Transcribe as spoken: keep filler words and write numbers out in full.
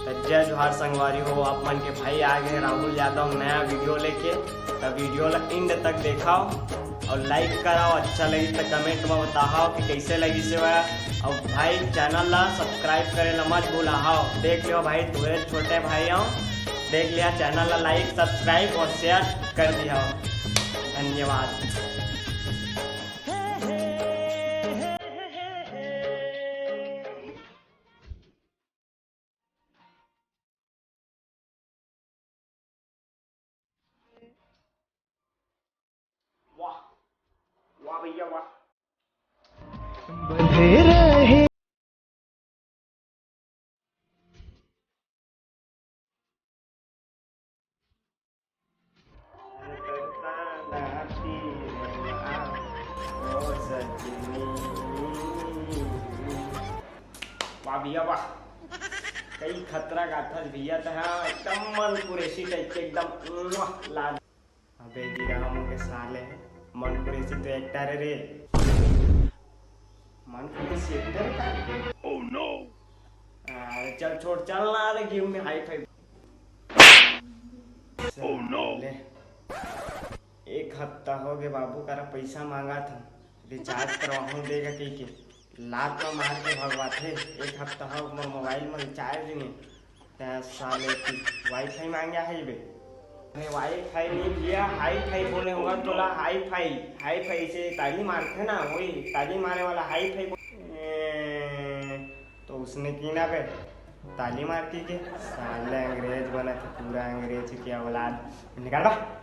जय जोहार संगवारी हो, आप मन के भाई आ गए राहुल यादव नया वीडियो लेके। त वीडियो ला एंड तक देखाओ और लाइक कराओ, अच्छा लगी त कमेंट में बताओ कि कैसे लगी सेवा। और भाई, चैनल ला सब्सक्राइब करे ला मत भूलाओ। देख लियो भाई, तुहे छोटे भाई हो, देख लिया, चैनल ला लाइक, सब्सक्राइब और शेयर कर दिया। धन्यवाद। वाह, वाह भैया, वाह। बंधे रहे। वाह भैया वाह, कई खतरा गाथस भैया, त हाँ, एकदम मन कुरेशी टाइप के, एकदम मुआ, लाज। अबे गिरा हम के साले, मन कुरेशी तो एक्टर है रे। मन कुरेशी एक्टर है का? Oh no! आ, चल छोड़, चल ना रे, गेहूं में हाई फाई। Oh no! ले। एक हफ्ता हो गए बाबू, करा पैसा मांगा था, रिचार्ज करवाहूं देगा कही के, लात में मार के भगवाथे। एक हफ्ता हो मोर मोबाइल में रिचार्ज नहीं, ते साले की वाईफाई मांगे है बे। अरे वाईफाई नहीं भैया, हाई फाई बोले होगा तोला, हाई फाई, हाई फाई से ताली मारते ना, वही ताली मारे वाला हाई फाई बोल-, ए, तो उसने की ना बे, ताली मार की के, साले अंग्रेज बना थे, पूरा अंग्रेज की औलाद, निकाल बा।